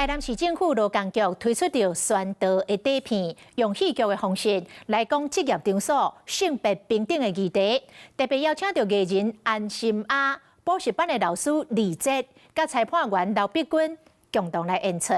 台南市政府勞工局推出著宣導的短片，用戲劇的方式來講職業場所性別平等的議題，特別邀請著藝人安心亞、補習班的老師李哲、佮裁判員劉碧君共同來演出。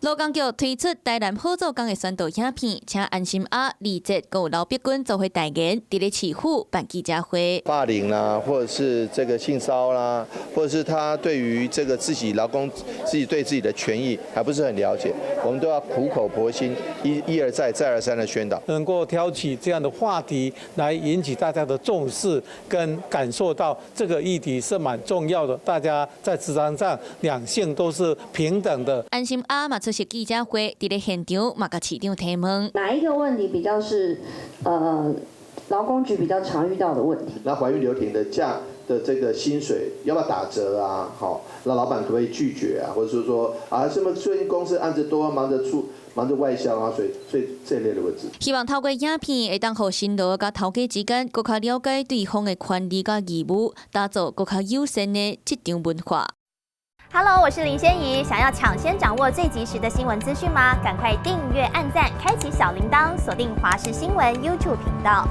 勞工局推出台南好做工的宣導影片，請安心亞、李哲佮劉碧君做伙代言，佇咧市府辦記者會。霸凌啦，或者是這個性騷啦，或者是他對於這個自己勞工自己對自己的權益還不是很了解，我們都要苦口婆心，一一而再、再而三的宣導。能夠挑起這樣的話題，來引起大家的重視，跟感受到這個議題是蠻重要的。大家在職場上兩性都是平等的。安心亞嘛出席記者會，佇咧現場嘛共市長提問。哪一個問題比較是勞工局比較常遇到的問題？那懷孕留停的假的這個薪水要不要打折啊？好，那老闆可不可以拒絕啊？或者是說啊，什麼最近公司案子多，忙着出忙着外銷啊，所以這類的問題。希望透過影片會當予新勞佮頭家之間，閣較了解對方的權利佮義務，打造閣較友善的職場文化。 Hello，我是林仙怡。想要搶先掌握最及時的新聞資訊嗎？趕快訂閱、按讚、開啟小鈴鐺，鎖定華視新聞 YouTube 頻道。